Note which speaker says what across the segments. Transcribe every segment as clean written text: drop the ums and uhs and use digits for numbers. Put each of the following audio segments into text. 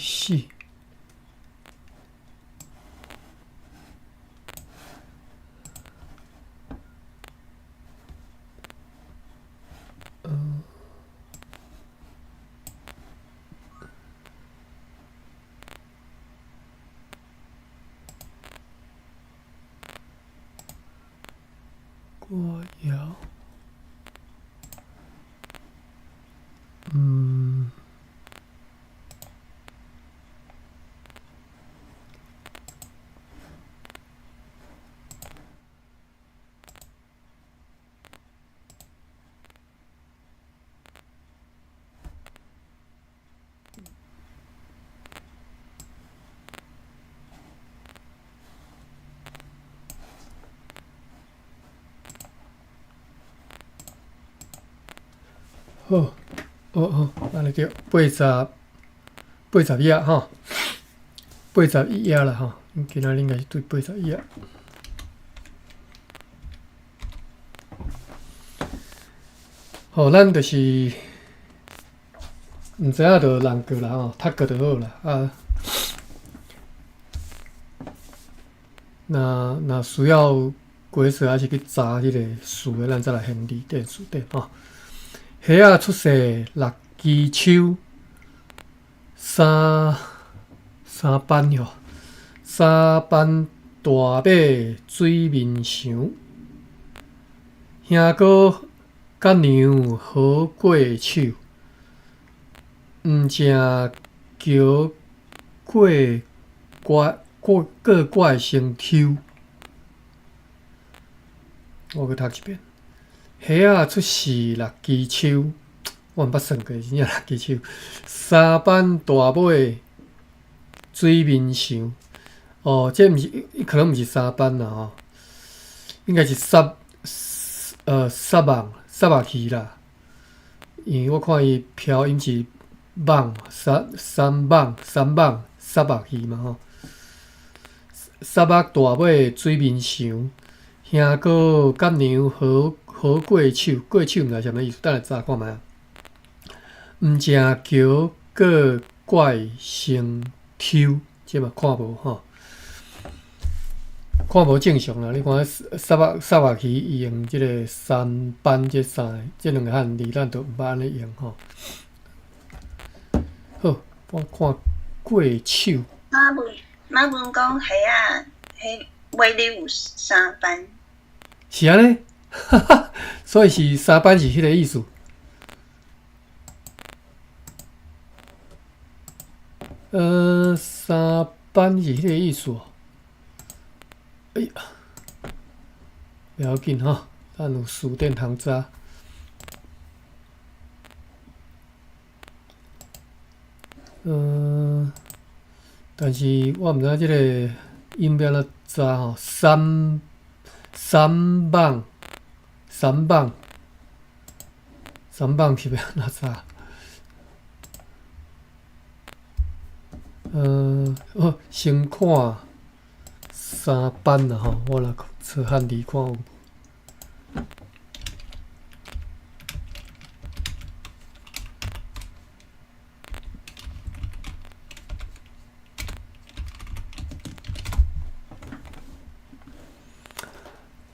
Speaker 1: 四。歌谣，好，哦哦，按呢对，81页吼，81页啦吼，今仔日应该是对81页。好，咱就是毋知影就人过啦吼，讀過就好啦啊。若需要解說，還是去查彼个詞的，咱再來現字典辭典吼。蝦仔出世六支手，三三班吼，三班大尾水面翔，兄哥佮娘好過手，毋成橋過怪過過怪成抽。我閣讀一遍。蝦仔出世六支手，我毋捌算過，真正六支手。三班大尾水面翔，哦，這毋是，可能毋是三班啦吼，應該是虱目虱目魚啦。因為我看伊飄音是蠓，三蠓三蠓虱目魚嘛吼。虱目大尾水面翔，兄哥佮娘好。好過手，過手毋知啥物意思，等下查看覓仔。毋成橋過怪成抽，這嘛看無吼，看無正常啦。你看虱目魚伊用這个三班這三个，這兩个漢字，咱都毋捌按呢用吼。好，我看過手。
Speaker 2: 馬文馬文講蝦仔，彼尾裡有三班。
Speaker 1: 是按呢？哈哈，所以是三班是彼个意思。三班是彼个意思。哎呀，袂要緊吼，咱有辭典通查。但是我毋知這个音欲按怎查吼，三三蠓。三蠓，三蠓是欲按怎查？好，先看三班啦吼，我來查漢字看有無。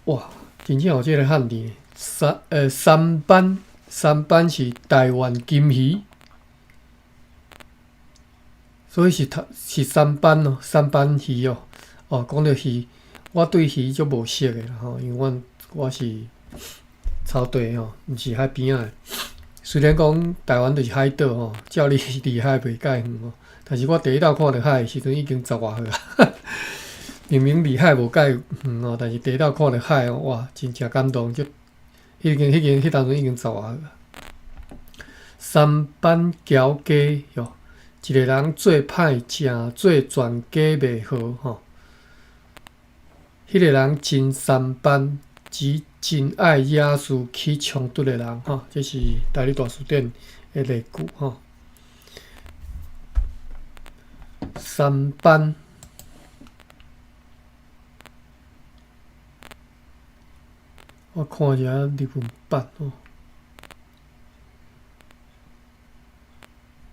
Speaker 1: 哇，真正有這个漢字。三斑，三斑是台灣金魚，所以是是三斑哦，三斑魚哦。哦，講著魚，我對魚足無熟的啦吼，因為我是草地吼，毋是海邊仔的。雖然講台灣就是海島吼，照理離海袂蓋遠吼，但是我第一道看著海的時陣已經十外歲啊。明明離海無蓋遠吼，但是第一道看著海哦，哇，真正感動，就已經、彼經、彼當陣已經十外歲。三班橋家喲，一个人做歹，誠做全家袂好吼。彼个人真三班，只真愛惹事起衝突的人吼，這是台語大辭典的例句吼。三班，我看一下日文版吼。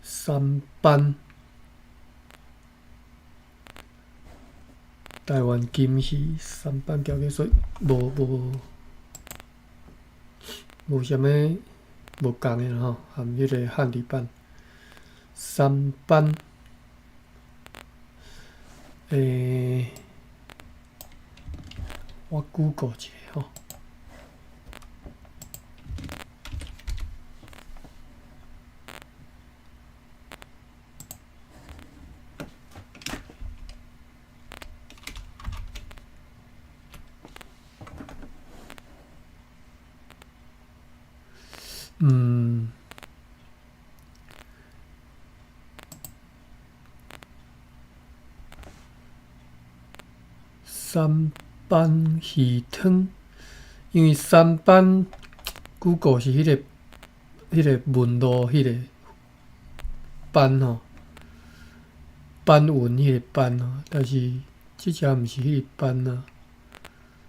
Speaker 1: 三班，台灣金魚三斑條件，所以無無無啥物無仝的吼，含彼个漢字版三斑，我 Google 一下吼。三斑魚湯，因為三斑 Google 是彼个紋路彼个斑吼，斑紋彼个斑吼，但是這隻毋是彼個斑啊，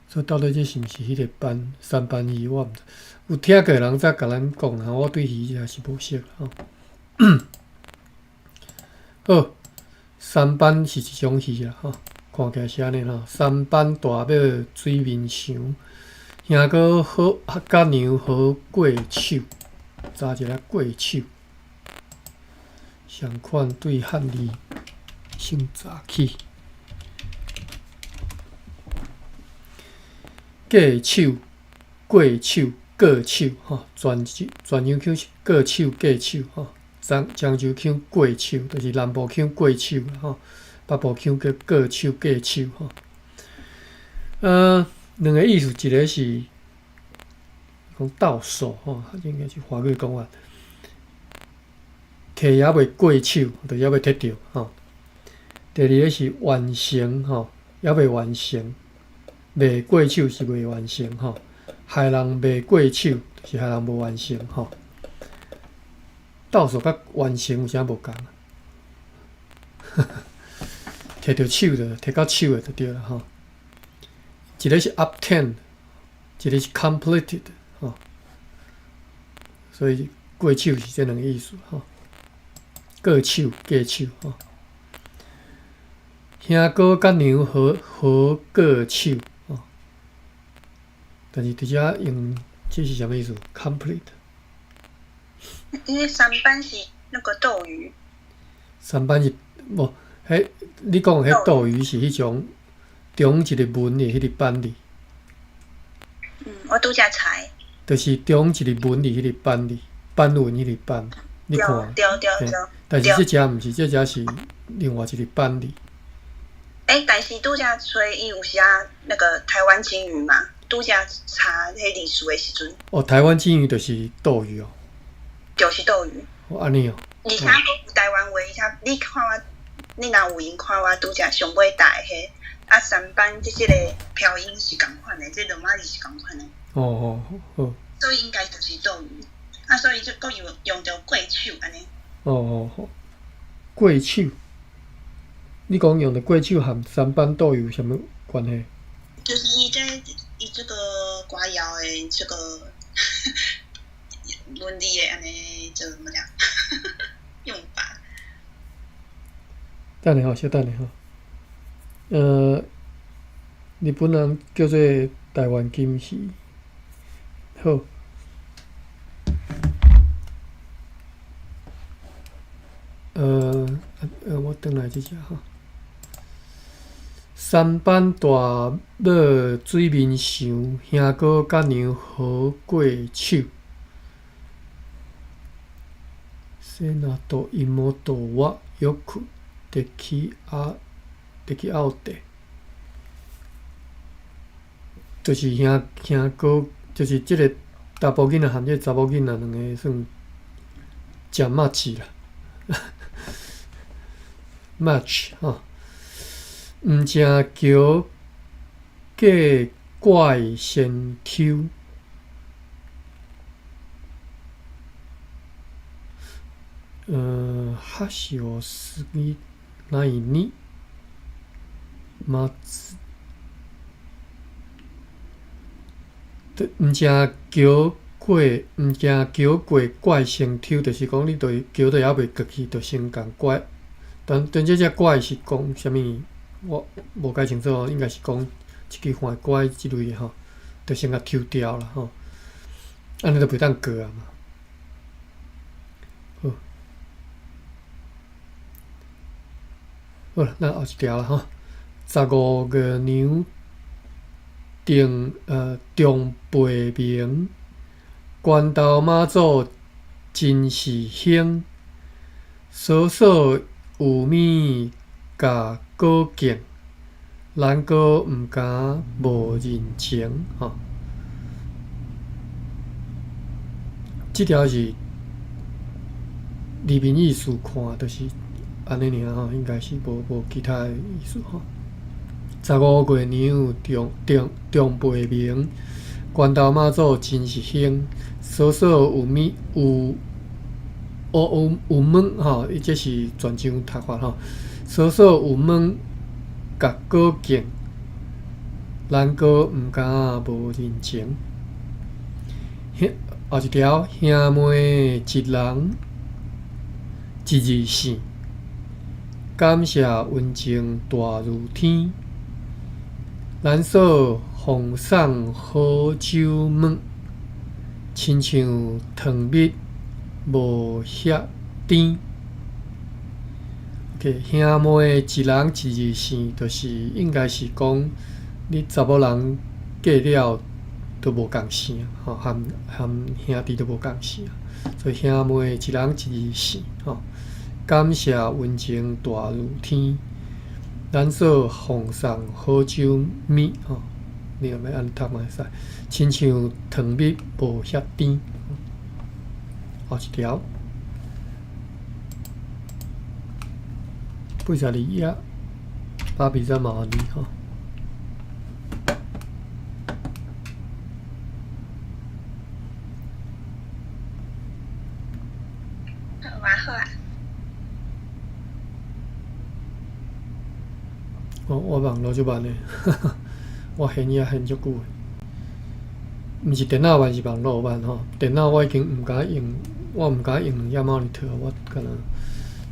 Speaker 1: 所以到底這是毋是彼個斑？三斑魚我毋知，有聽過人才共咱講啦，我對魚也是無熟吼。好，三斑是一種魚啦，吼，看起來是按呢吼。三斑大尾水面上，兄哥好佮娘好過手，查一下過手，相款對漢字先查起。過手、過手、過手，吼，泉州泉陽腔是過手、過手，吼，漳州腔過手，就是南部腔過手啦，吼，北部腔叫過手、過手，吼。兩个意思，一个是講到手，吼，應該是華語講法，摕猶未過手，就猶未摕著，吼。第二个是完成，吼，猶未完成，未過手是未完成，吼，害人未過手，就是害人無完成，吼。到手佮完成有啥無仝？摕著手就摕到手的就對啦，吼。一个是 obtain，一个是 completed，吼。所以過手是這兩個意思，吼。過手、過手，吼。兄哥佮娘好好過手，吼。但是佇遮用這是啥物意思？complete。
Speaker 2: 因為三斑是那個鬥魚。
Speaker 1: 三斑是無，彼你講的彼鬥魚是彼種中一個紋的彼個斑字。
Speaker 2: 我拄才查。
Speaker 1: 就是中一個紋的彼個斑字，斑紋彼個斑，你看。
Speaker 2: 對對對。
Speaker 1: 但是這隻毋是，這隻是另外一個斑字。
Speaker 2: 但是拄才揣伊有寫那個台灣金魚嘛？拄才查彼歷史的時陣。
Speaker 1: 哦，台灣金魚就是鬥魚哦。
Speaker 2: 就是鬥魚。
Speaker 1: 哦，按呢哦。
Speaker 2: 而且台灣話，而且你看我，你若有閒看我拄才上尾打的彼，啊三斑這這個飄音是仝款的，這羅馬字是仝款的。
Speaker 1: 哦哦好。
Speaker 2: 所以應該就是鬥魚，啊，所以就閣用著過手按呢。
Speaker 1: 哦哦好，過手。你講用著過手和三斑鬥魚有啥物關係？
Speaker 2: 就是伊這伊這個歌謠的這個文字的按呢，就怎麼講用法。
Speaker 1: 等下吼，小等下吼。日本人叫做台灣金魚，好。我轉來這隻吼。三斑大尾水面上，兄哥佮娘好過手。瀬名と妹はよくできあでき合うて，就是兄哥，就是這个查埔囡仔和這个查某囡仔兩个算誠默契啦，match 吼。毋成橋過怪仙丘，橋を過ぎないに待つ，毋成橋過，毋成橋過怪仙丘，就是講你對橋都猶未過去，就先共拐。但但這隻怪是講啥物？我無解清楚，應該是講一支番乖這類的吼，就先共抽掉啦吼，按呢就袂當過啊嘛。好，好啦，咱後一條啦吼，十五月娘定中背名，關頭媽祖真是興，嫂嫂有物共果敬，咱閣毋敢無認情吼。這條是字面意思看，就是按呢爾吼，應該是無其他的意思吼。十五月娘中中中背名，關頭媽祖真是興，嫂嫂有物有哦有有問吼，伊這是全章讀法吼。嫂嫂有問共果敬，咱閣毋敢無認情。後一條，兄妹一人一字姓，感謝溫情大如天。咱嫂奉送好酒物，親像糖蜜無遐甜。OK，兄妹一人一字姓，就是應該是講你查某人嫁了都無仝姓，吼，含含兄弟都無仝姓，所以兄妹一人一字姓，吼。感謝溫情大如天，咱嫂奉送好酒物，吼，你若欲按呢讀嘛會使，親像糖蜜無遐甜。後一條，82頁，芭比在馬里吼。
Speaker 2: 好啊，好啊。
Speaker 1: 我網路足慢的，我現也現足久的。毋是電腦慢，是網路慢吼。電腦我已經毋敢用，我毋敢用兩隻 monitor，我敢若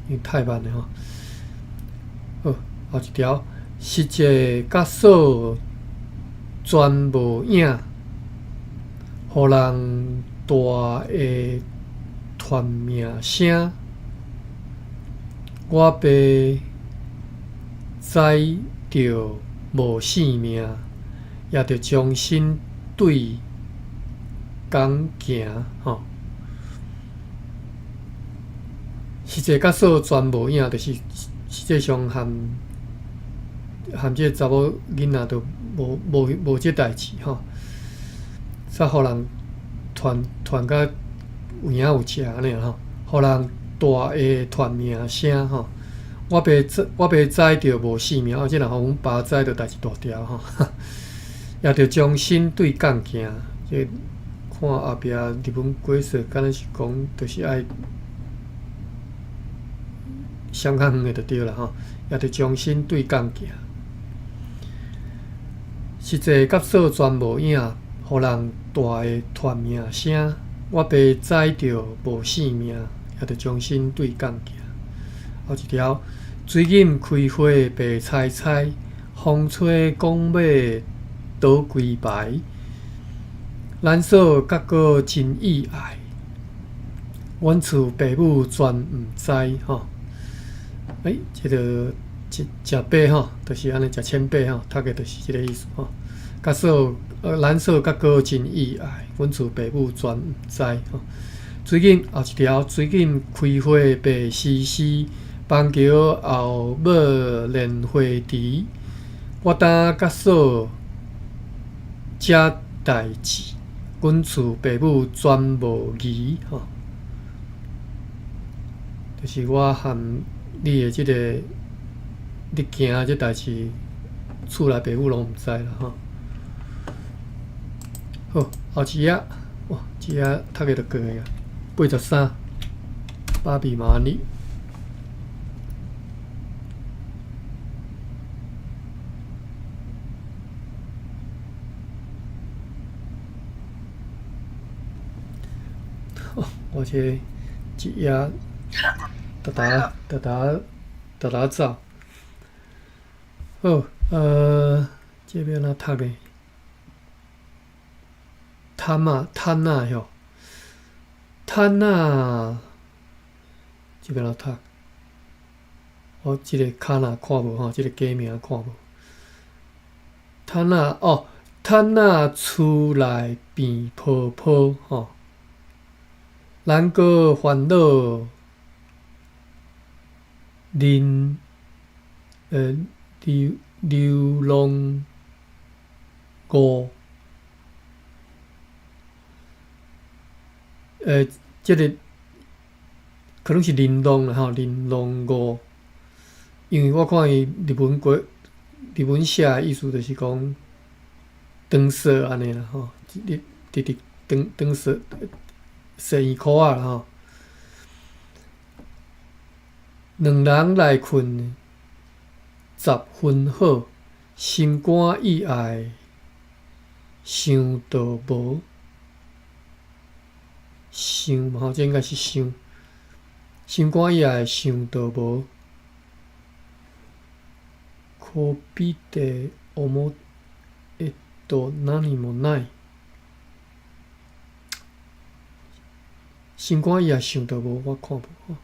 Speaker 1: 因為太慢了吼。好，後一條，實際佮嫂全無影，予人大會傳名聲。我爸知著無性命，也著將身對港行吼。實際佮嫂全無影，就是實際上含含這個查某囡仔都無這代誌吼。煞予人傳傳甲有影有食按呢吼，予人大會傳名聲吼。我爸知著無性命，這若予阮爸知著代誌大條吼。也著將身對港行，這看後壁日本鬼說，敢若是講，就是愛閃較遠的就對啦吼。也著將身對港行，實際佮嫂全無影，予人大會傳名聲。我爸知著無性命，也著將身對港行。後一條，水錦開花白菜菜，風吹講欲倒歸排。咱嫂佮閣真意愛，阮厝爸母全毋知吼。欸，這个食食白吼，就是按呢食千白吼，讀的就是這个意思吼。佮嫂，咱嫂佮閣真意愛，阮厝爸母全毋知吼。水錦後一條，水錦開花白絲絲，板橋後尾蓮花池。我擔佮嫂這代誌，阮厝爸母全無疑吼。就是我含你的這个，你行這代誌，厝內爸母攏毋知啦吼。好，後一頁，哇，這頁讀个就過去啊。83，芭比瑪麗。我這一頁，沓沓沓沓沓沓走。好，這欲按怎讀呢？貪啊，貪啊，吼，貪啊，這欲按怎讀？我這个卡那看無吼，這个假名看無。貪啊，哦，貪啊，厝內變泡泡吼，難過煩惱，恁流流浪五，這个可能是玲瑯啦吼，玲瑯五，因為我看伊日文過日文寫的意思就是講長說按呢啦吼，你直直長長說細圓箍仔啦吼。兩人來睏十分好，心肝意愛想都無想嘛吼，這應該是想心肝意愛想都無，可比的思えと何もない。心肝意愛想都無，我看無吼。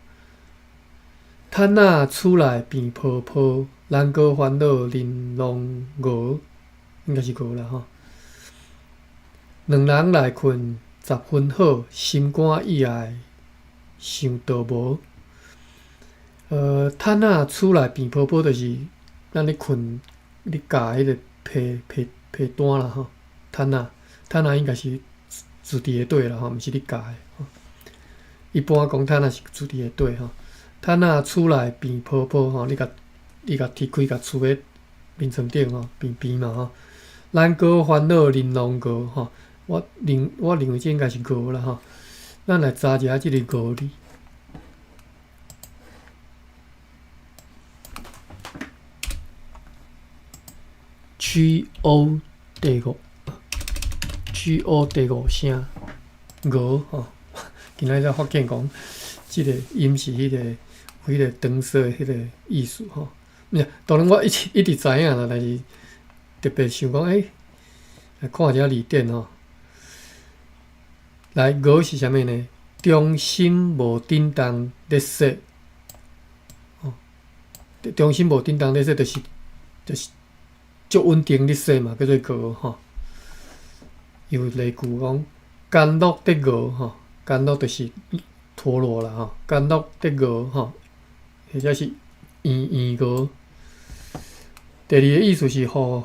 Speaker 1: 趁仔厝內變泡泡，難過煩惱玲瑯熬，應該是熬啦吼。兩人來睏十分好，心肝意愛想都無。趁仔厝內變泡泡，就是咱咧睏，咧蓋彼个被被被單啦吼。趁仔，趁仔應該是住佇下底啦吼，毋是咧蓋的。一般講趁仔是住佇下底吼。趁仔厝內變泡泡吼，你共踢開，共厝的眠床頂吼，變變嘛吼。難過煩惱玲瑯熬吼，我認為這應該是熬啦吼。咱來查一下這个熬字。G O 第五，G O 第五聲熬吼。今仔才發現講，這个音是彼个有彼个長說的彼个意思吼。毋是，當然我一直一直知影啦，但是特別想講，來看一下字典吼。來，熬是啥物呢？中心無振動咧說，吼，中心無振動咧說，就是足穩定咧說嘛，叫做熬吼。有例句講，甘露得熬吼，甘露就是陀螺啦吼，甘露得熬吼，或者是圓圓熬。第二個意思是予火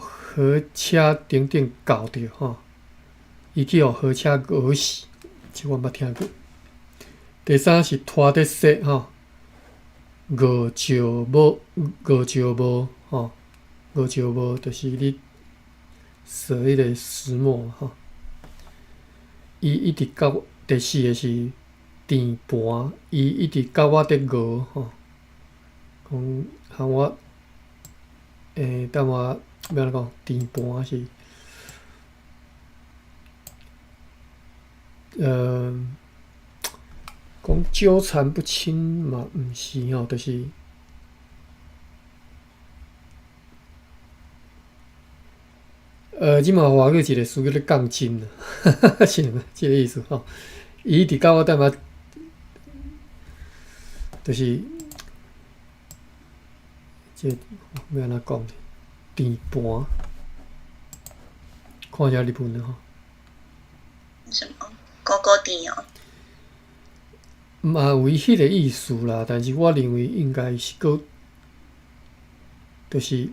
Speaker 1: 車等等攪著吼，伊去予火車熬死，這我毋捌聽過。第三是拖得說吼，熬石無，熬石無吼，熬石無就是你踅彼个石磨吼。伊一直佮第四个是甜盤，伊一直佮我佇熬吼，講含我，等我欲按怎講？甜盤是，講糾纏不清嘛，毋是吼，就是，這馬華語一个詞叫做摃針啦，是毋？這个意思吼。伊一直佮我踮遐，就是，這欲按怎講？甜盤，看一下日文吼。
Speaker 2: 什麼？孤孤甜哦？
Speaker 1: 嘛有伊彼个意思啦，但是我認為應該是閣，就是，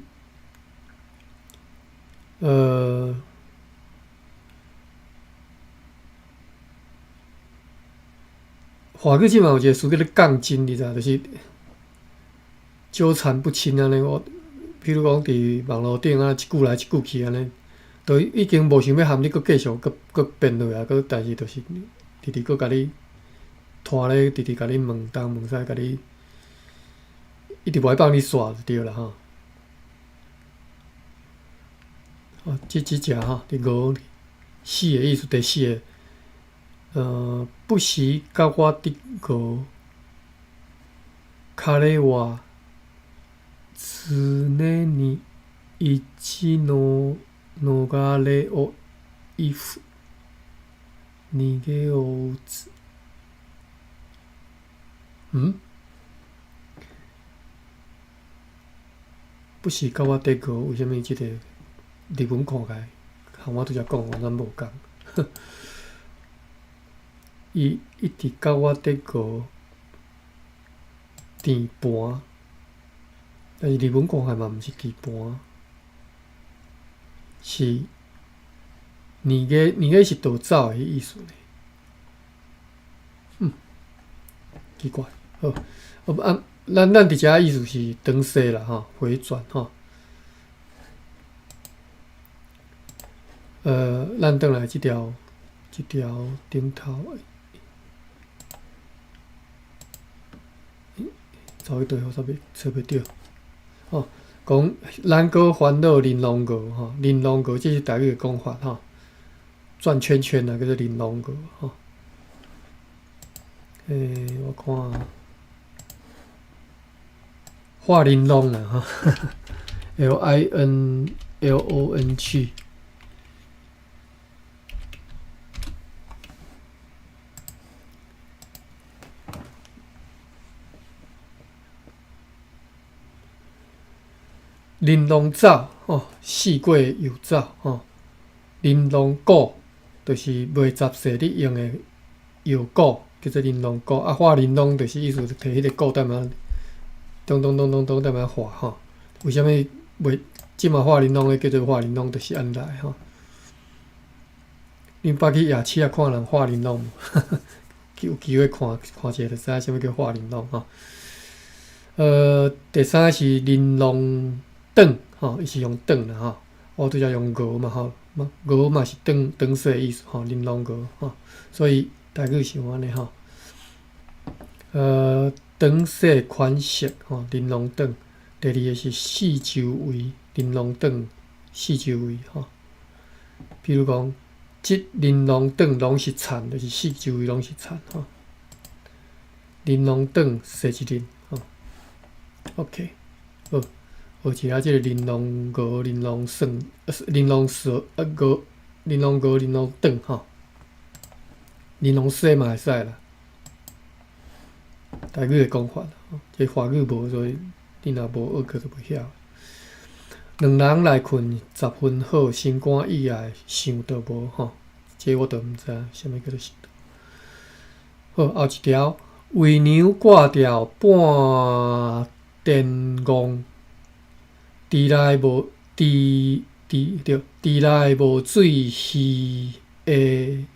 Speaker 1: 華語這嘛有一个詞叫做摃針，你知影？就是糾纏不清按呢。我比如講佇網路頂啊，一句來一句去按呢，都已經無想欲含你，閣繼續閣閣辯落啊，閣但是就是直直閣共你拖咧，直直共你問東問西，共你一直無愛放你煞就對啦吼。哦，這這隻吼，佇熬四个意思，第四个，不時佮我佇熬，彼は常に一の逃れをif 逃げを打つ。嗯？不是佮我缀熬，為啥物這个日文看起來和我拄才講完全無仝？伊一直佮我佇熬甜盤，但是日文看起來嘛毋是甜盤，是逃げ逃げ是逃走的意思呢。嗯，奇怪，好，啊，咱佇遮意思是轉世啦，吼，回轉吼。咱轉來這條頂頭，走去對號煞袂找袂著。吼，講咱閣煩惱玲瑯熬吼，玲瑯熬這是台語的講法吼，轉圈圈啊，叫做玲瑯熬吼。我看畫玲瑯啦吼，LINLONG。玲瑯走吼，四界遊走吼。玲瑯膏就是賣雜碎咧用的藥膏，叫做玲瑯膏。啊，畫玲瑯就是意思，提彼個膏踮遐，咚咚咚咚咚踮遐畫吼。為啥物袂這馬畫玲瑯的叫做畫玲瑯，就是按呢來吼。恁捌去夜市仔看人畫玲瑯無？有機會看看一下，就知影啥物叫畫玲瑯吼。第三个是玲瑯轉吼，伊是用轉啦吼。我拄才用熬嘛吼，熬嘛是轉轉勢的意思吼，玲瑯熬吼，所以台語是按呢吼。長細款式吼，玲瑯轉。第二个是四周圍玲瑯轉，四周圍吼。比如講，這玲瑯轉攏是田，就是四周圍攏是田吼。玲瑯轉踅一輪吼。OK，好。學一下這个玲瑯熬、玲瑯算、玲瑯蛇、熬、玲瑯熬、玲瑯轉吼。玲瑯踅嘛會使啦。台語的講法，這華語無，所以你若無學過就袂曉。兩人來睏十分好，心肝意愛想著無吼？這我就毋知影，啥物叫做想著。好，後一條，為娘掛掉半天戇，池內無池池對，池內無水魚會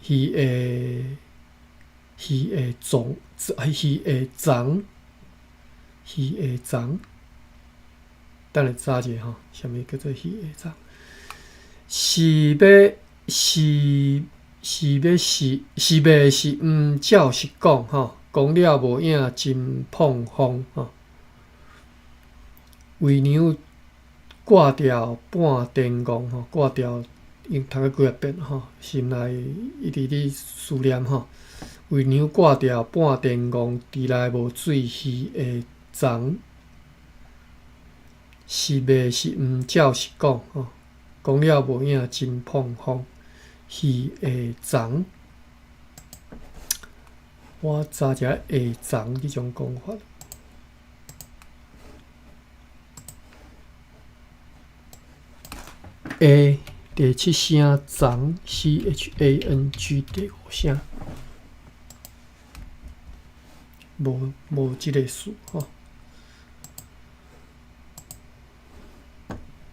Speaker 1: 撞，魚會鏘，魚會鏘。等下查一下吼，啥物叫做魚會鏘？是欲是是欲是是袂是毋照實講吼，講了無影真膨風吼。為娘掛掉半天戇吼，掛掉已經讀過幾仔遍吼，心內一直咧思念吼。為娘掛掉半天戇，池內無水魚會鏘。是袂是毋照實講吼，講了無影真膨風，魚會鏘。我查一下會鏘這種講法。下第七聲鏘，CHANG 第五聲，無這個詞吼。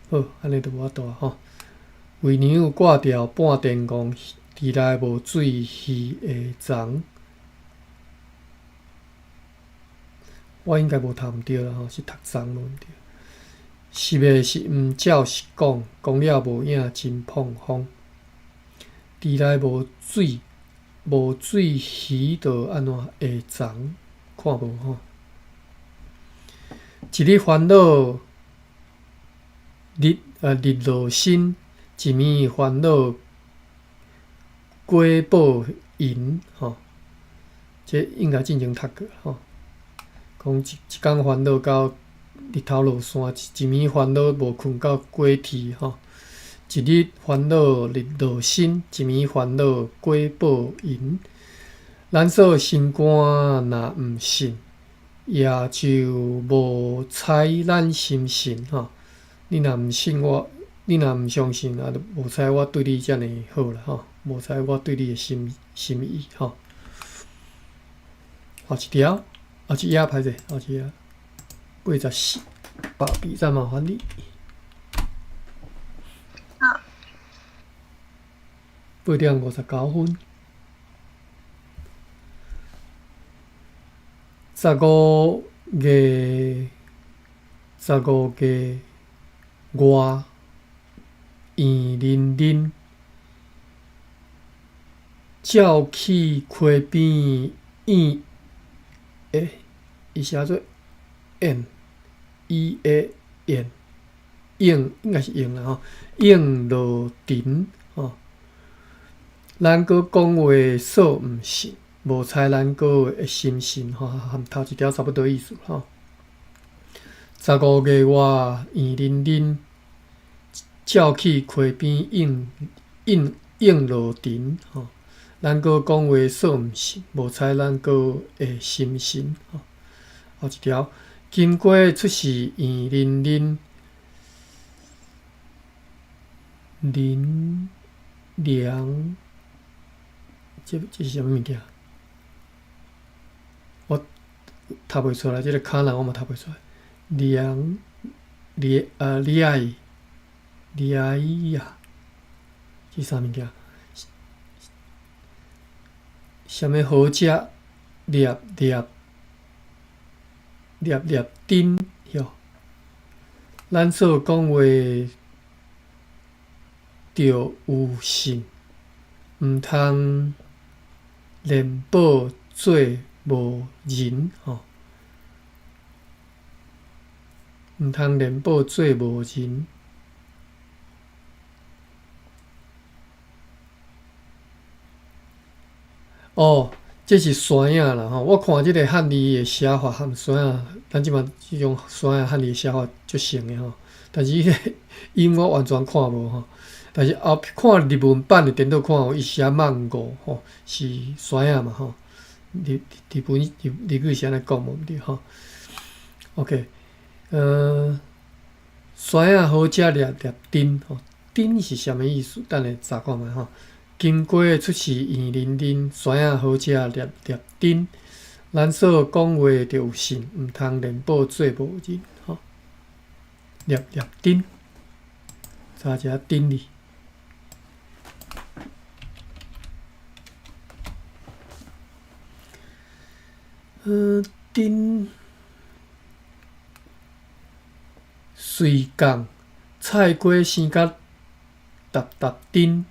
Speaker 1: 好，按呢就無法度啊吼。為娘掛掉半天戇，池內無水魚會鏘。我應該無讀毋對啦吼，是讀鏘無毋對。是袂是毋照實講，講了無影真膨風。池內無水，無水魚就按怎會鏘？看無吼。一日煩惱日落身，一暝煩惱果報銀吼。這應該進前讀過吼。講一工煩惱到日頭落山，一暝煩惱無睏到過天吼。一日煩惱日落身，一暝煩惱果報因。咱所心肝若毋信，也就無睬咱心神吼。你若毋信我，你若毋相信，啊，就無睬我對你遮爾好啦吼，無睬我對你的心心意吼。後一條，後一頁歹勢，後一頁，84，爸比再麻煩你。
Speaker 2: 好。
Speaker 1: 8點59分。15月，15月，外圓淋淋，鳥去溪邊燕，欸，伊寫做燕，E A 燕，應應該是應啦吼，應落田吼。咱閣講話說毋信，無睬咱閣會心神吼，含頭一條差不多意思吼。15月外圓淋淋，鳥去溪邊應應應落田吼。咱閣講話說毋信，無睬咱閣會心神吼。後一條，金瓜出世圓淋淋，林涼，這這是啥物物件？我讀袂出來，這個卡那我嘛讀袂出來。涼，涼呃涼，涼呀，這啥物件？啥物好食？粒粒粒粒丁哟。咱所講話著有信，毋通連報做無人吼。毋通連報做無人。哦，這是山仔啦吼！我看這個漢字的寫法和山仔，咱這擺這種山仔漢字的寫法足像的吼。但是彼個音我完全看無吼。但是後看日文版的顛倒看有伊寫芒果吼，是山仔嘛吼。日日本日日語是按呢講無毋對吼。OK，山仔好食粒粒丁吼，丁是啥物意思？等下查看覓吼。金瓜出世圓淋淋，山仔好食粒粒丁。咱所講話著有信，毋通連報做無人吼。粒粒丁，查一下丁字。丁水共菜瓜生甲沓沓丁。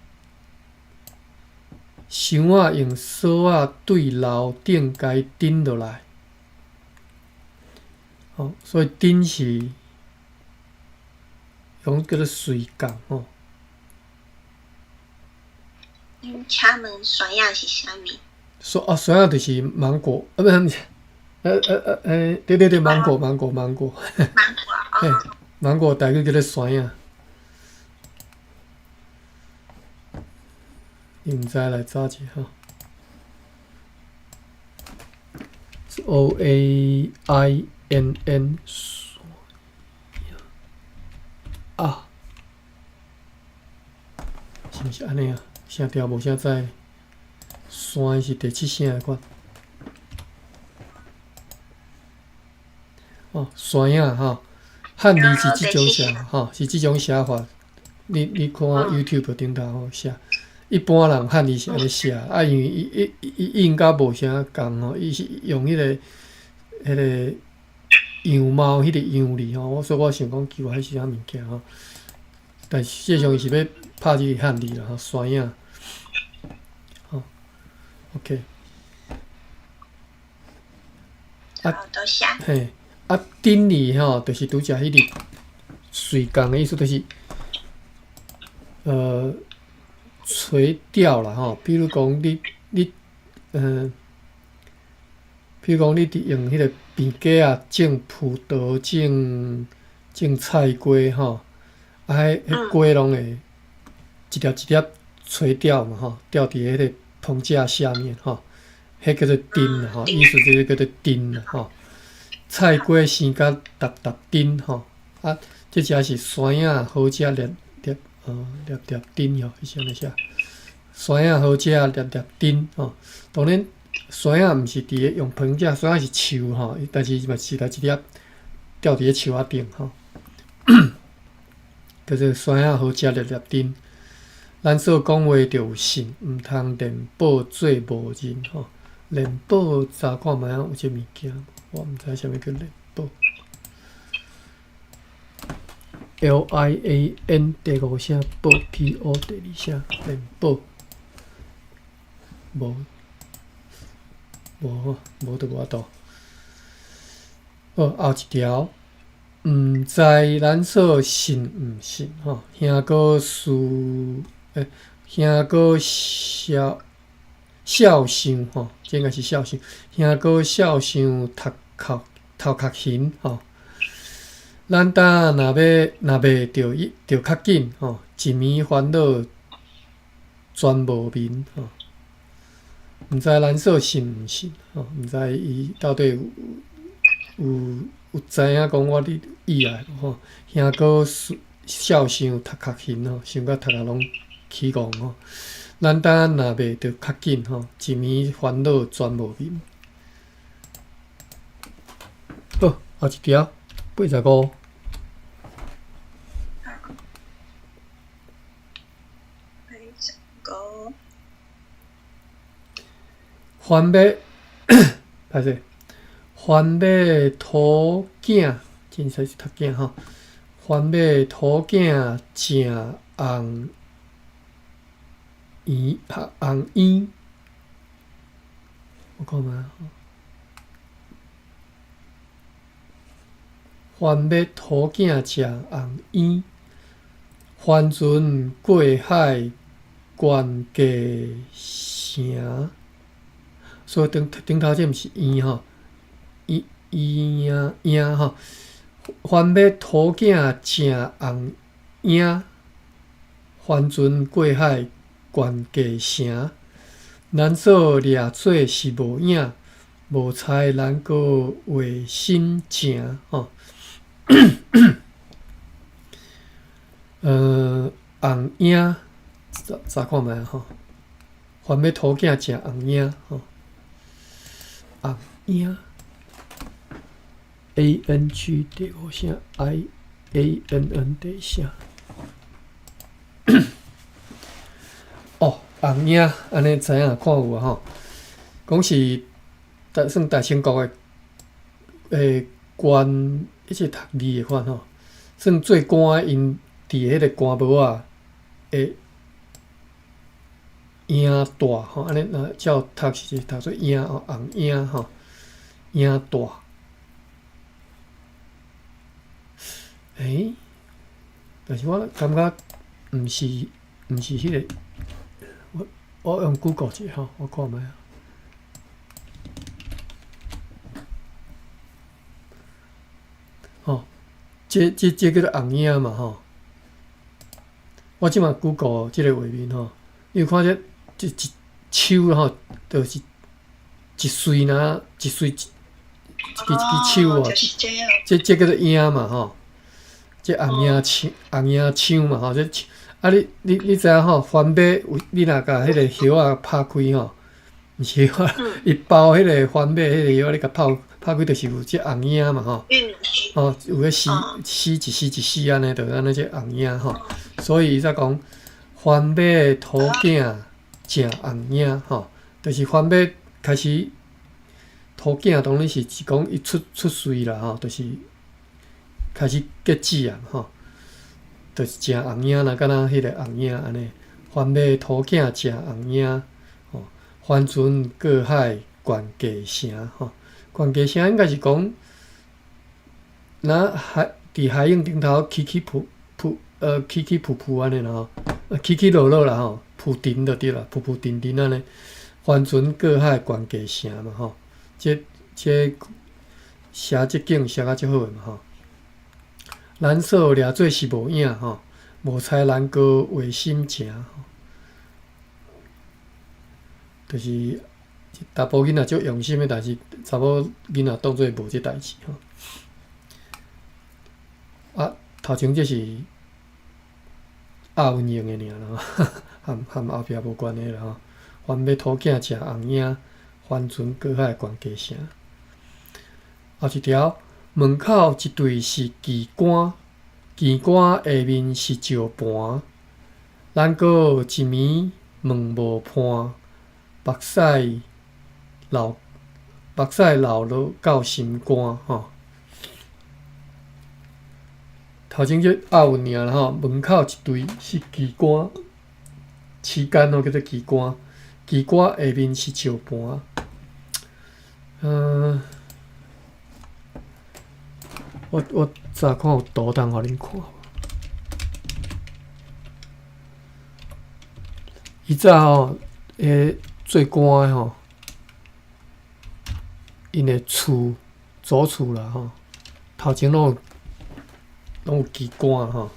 Speaker 1: 箱仔用索仔對樓頂共伊釘落來，吼，所以釘是用叫做水共吼。
Speaker 2: 嗯，請問山仔是啥物？
Speaker 1: 山啊，山仔就是芒果，啊，毋是，對對對，芒果，芒果，芒果。
Speaker 2: 芒果哦。
Speaker 1: 芒果台語叫做山仔。你毋知來查一下吼。O A I N N 啊，是毋是按呢啊？聲調無啥知，山是第七聲的款。哦，山仔吼，漢字是這種寫，吼，是這種寫法。你看 YouTube 頂頭吼寫。一般人漢字是按呢寫，啊，因為伊伊伊音甲無啥仝吼，伊是用彼個樣貌，彼個樣字吼，所以我想講奇怪，彼是啥物件吼？但實際上伊是欲拍這個漢字啦，吼，山仔，吼，OK。
Speaker 2: 啊，多謝。
Speaker 1: 嘿，啊，頂字吼，就是拄則彼個隨仝的意思，就是垂吊啦吼，比如講你譬如講，你佇用彼个平粿仔種葡萄、種菜瓜吼，啊，彼瓜攏會一粒一粒垂掉嘛吼，掉佇彼个棚架下面吼，彼叫做丁啦吼，意思就是叫做丁啦吼。菜瓜生甲沓沓丁吼，啊，這只是山仔好食粒粒粒粒丁吼，是按呢寫。山仔好食粒粒丁吼，當然山仔毋是佇咧用棚架，山仔是樹吼，但是嘛是來一粒吊佇咧樹仔頂吼，叫做山仔好食粒粒丁。咱所講話著有信，毋通連寶做無認吼。連寶查看覓仔有這物件，我毋知啥物叫連寶。LIAN 第五聲寶 PO 第二聲連寶，無無吼，無就無法度。好，後一條，毋知咱所信毋信吼，兄哥事兄哥笑笑想吼，這應該是笑想，兄哥笑想頭殼形吼。咱呾若欲若袂著伊著較緊吼，一暝煩惱全無眠吼。毋知咱所信毋信吼，毋知伊到底有知影講我咧意愛無吼？兄哥笑想頭殼形吼，想甲頭殼攏起戇吼。咱呾若袂著較緊吼，一暝煩惱全無眠。好，後一條85。
Speaker 2: 85。
Speaker 1: 番麥，歹勢，番麥土囝，真實是讀囝吼。番麥土囝正紅圓紅圓，我看覓吼。番麥土囝正紅圓，帆船過海懸過城。所以頂頭這毋是圓吼，圓圓影吼。番麥土囝正紅影，帆船過海懸過城。咱所掠做是無影，無猜咱閣話心情吼。紅影，查看覓吼。番麥土囝正紅影吼。紅影，A N G 第五聲，I A N N 第一聲。哦，紅影，按呢知影看有啊吼。講是大算大清國的官，彼個讀字的款吼，算做官的，𪜶佇彼个官帽仔的影帶吼，按呢若照讀是讀做影吼，紅影吼，影帶。欸，但是我感覺毋是彼个，我用 Google 一下吼，我看覓。吼，這叫做紅影嘛吼。我這馬 Google 這个畫面吼，你有看這一樹吼，就是一穗爾，一穗一支一支樹啊，這叫做影嘛吼。這紅影樹，紅影樹嘛吼，這啊你知影吼？番麥有你若共彼个葉仔拍開吼，毋是葉仔，伊包彼个番麥彼個葉仔，你共拍開，就是有這紅影嘛吼。哦，有彼絲絲一絲一絲按呢，就按呢這紅影吼。所以伊才講番麥土囝正紅影吼，就是番麥開始土囝，當然是講伊出穗啦吼，就是開始結籽啊吼，就是正紅影啦，敢若彼个紅影按呢。番麥土囝正紅影吼，帆船過海懸過城吼，懸過城應該是講，若海佇海湧頂頭起起伏伏起起伏伏按呢啦吼，起起落落啦吼，浮沉就對啦，浮浮沉沉按呢。帆船過海懸過城嘛吼，這這寫這景寫甲足好的嘛吼。難所掠做是無影吼，無猜難過話心情吼，就是查埔囡仔足用心的，但是查某囡仔當做無這代誌吼。啊，頭前這是押韻用的爾啦，含含後壁無關係啦吼。凡欲討囝食紅影，帆船過海懸家城。後一條，門口一對是旗桿，旗桿下面是石盤。咱閣一暝問無伴，目屎流目屎流落到心肝吼。頭前這押韻爾啦吼，門口一對是旗桿，旗桿吼叫做旗桿，旗桿下面是石盤。嗯，我查看有圖通予恁看無？伊早吼，彼做官的吼，𪜶的厝祖厝啦吼，頭前攏有旗桿吼。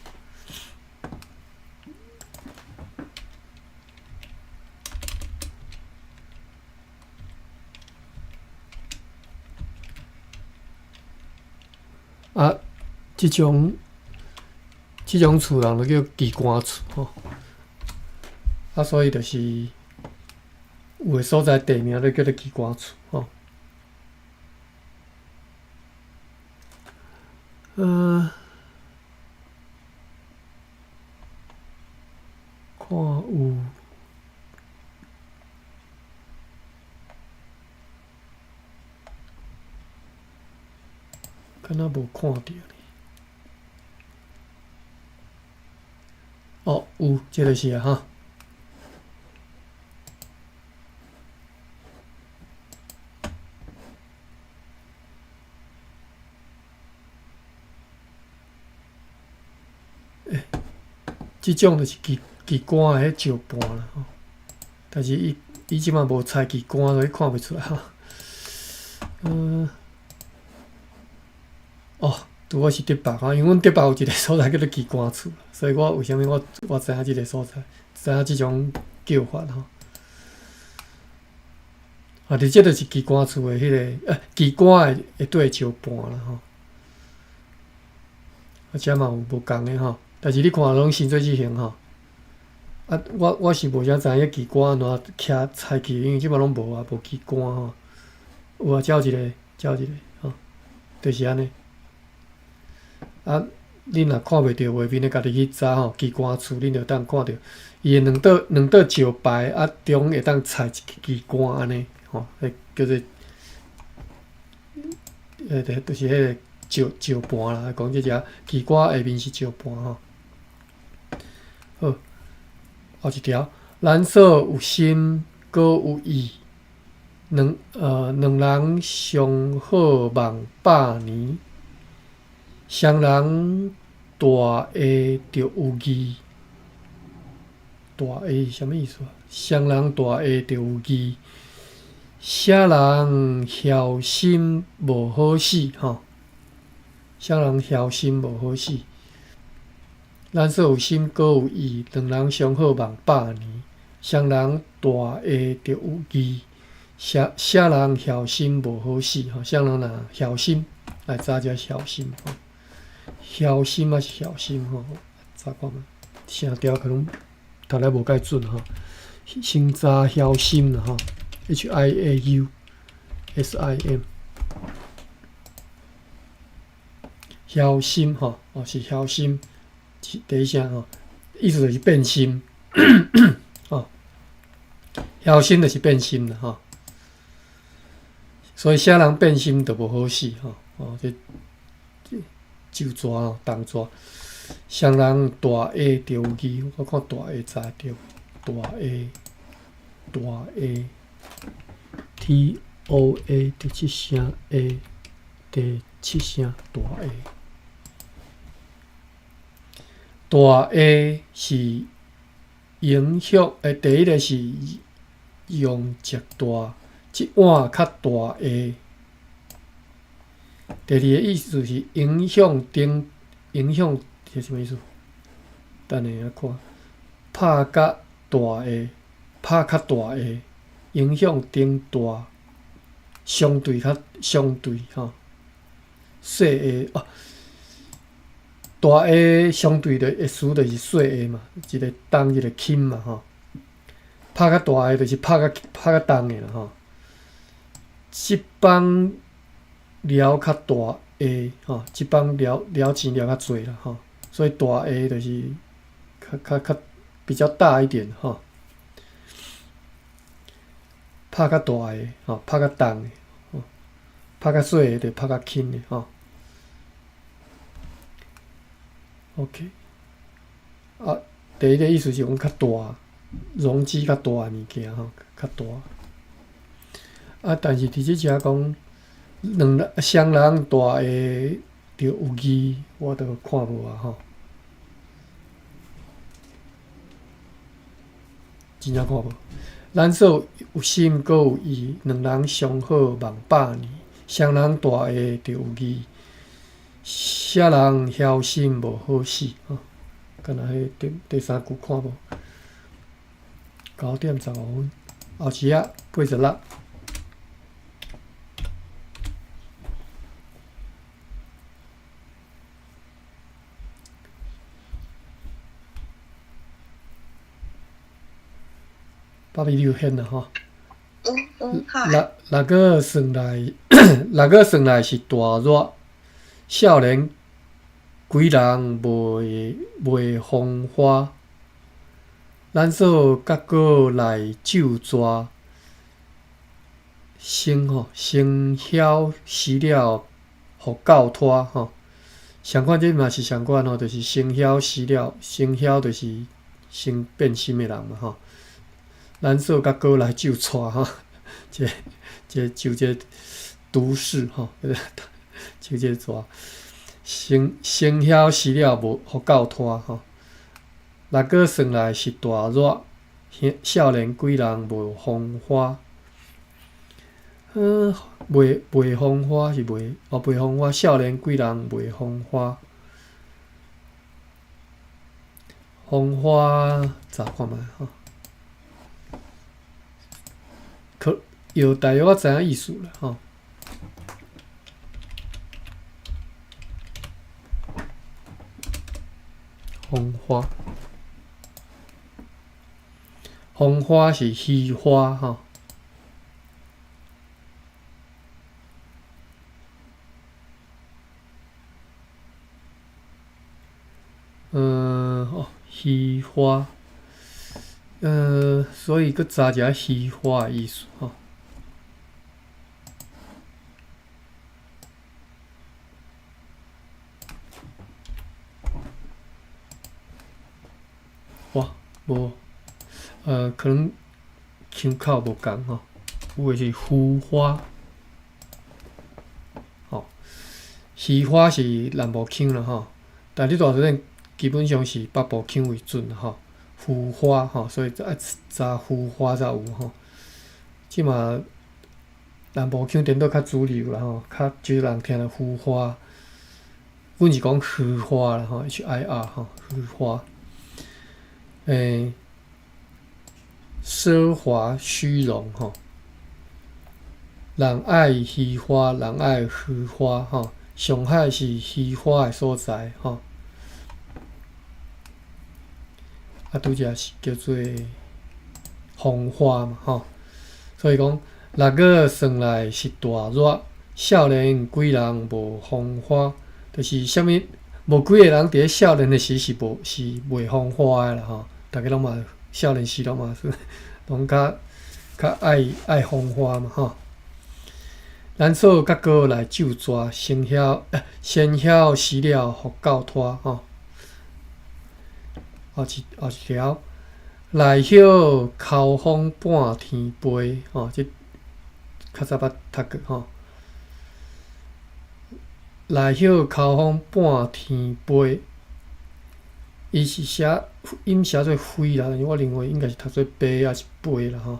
Speaker 1: 啊，這種厝人就叫旗桿厝吼。啊，所以就是有的所在地名就叫做旗桿厝吼。嗯，看有，敢若無看著呢？哦，有，這就是啊哈。欸，這種就是旗桿的彼石盤啦吼，但是伊這擺無裁旗桿，所以看袂出來吼。嗯，哦，拄好是竹北吼，因為阮竹北有一个所在叫做旗桿厝，所以我為啥物我知影這个所在，知影這種叫法吼。啊，佇這就是旗桿厝的彼个，旗桿的下底石盤啦吼。啊，遮嘛有無仝的吼，但是你看攏新做這型吼。啊，我是無啥知影彼旗桿按怎徛拆去，因為這擺攏無啊，無旗桿吼。有啊，遮有一个，遮有一个吼，就是按呢。啊，恁若看袂著畫面，你家己去查吼，旗桿厝恁就當看著，伊的兩道石牌啊，中會當插一支旗桿按呢，吼，彼叫做，就是彼个石盤啦，講這只旗桿下面是石盤吼。好，後一條，咱所有心，閣有意，兩人相好望百年，雙人大下著有義，大下是啥物意思啊？雙人大下著有義，啥人僥心無好死吼？啥人僥心無好死？咱所有心，閣有意，兩人相好望百年。雙人大下著有義，啥人僥心無好死吼？啥人若僥心，來查者僥心吼？僥心抑是僥心吼？查看覓？聲調可能讀來無蓋準吼。先查僥心啦吼，H I A U S I M，僥心吼，哦是僥心。第一聲吼，意思就是變心，哦，僥心就是變心啦吼。所以啥人變心就無好死吼，哦，這咒蛇吼，銅蛇，雙人大下就有義，我看大下查著，大下大下 T O A 第七聲 A 第七聲大下。大下是影響，第一个是容積大，這碗較大下，第二个意思是影响顶，影响是啥物意思？等下仔看，拍甲大个，拍较大个，影响顶大，相对较相对吼，细个哦，大个相对的意思就是细个嘛，一个重一个轻嘛吼。拍较大个就是拍较重的啦吼。这枋了较大个吼，这枋了了钱了较济啦吼，所以大个就是较比较大一点吼。拍较大个吼，拍较重的吼，拍较细个就拍较轻的吼。OK，啊，第一个意思是讲较大，容积较大的物件吼，较大。啊，但是伫这遮讲，两人双人大个就有字，我都看无啊吼。真正看无。咱所有心阁有意，两人相好望百年。双人大个就有义，啥人枵心无好死吼？敢若彼第三句看无？9点15分，后时仔86。芭比，你有现啦吼？
Speaker 2: 有，好。
Speaker 1: 六月算来，六月算来是大热，少年几人袂风花，咱所结果来咒蛇，先吼先晓死了，予狗拖吼。相款这嘛是相款吼，就是先晓死了，先晓就是先变心的人嘛吼。咱所结果来咒蛇吼，这咒这毒誓吼，咒这蛇，先晓死了无予狗拖吼。六月算来是大热，少年几人无风花。袂风花是袂哦，袂风花，少年几人袂风花。风花查看觅吼。可有大约我知影意思啦吼。风花，风花是虚花吼。哦，虚花。所以阁查一下虚花的意思吼。哇，无，可能腔口无仝吼，有的是虚花，吼，虚花是南部腔啦吼，但你大多数基本上是北部腔为准吼。浮花吼，所以爱查浮花才有吼。这马南部腔颠倒较主流啦吼，较少人听著浮花。阮是讲虚花啦吼，H I R 吼，虚花。奢华虚荣吼，人爱虚花，人爱虚花吼。上海是虚花的所在吼。啊，拄则是叫做风花嘛吼，所以讲六月算来是大热，少年几人无风花，就是啥物无几个人伫咧少年的时是无是袂风花的啦吼，逐家拢嘛少年时拢嘛是拢较爱风花嘛吼。咱所结果来咒蛇，先晓死了，予狗拖吼。后一条，内叶口风半天飞吼，这较早捌读过吼。内叶口风半天飞，伊是写音写做飞啦，但是我认为应该是读做飞抑是飞啦吼。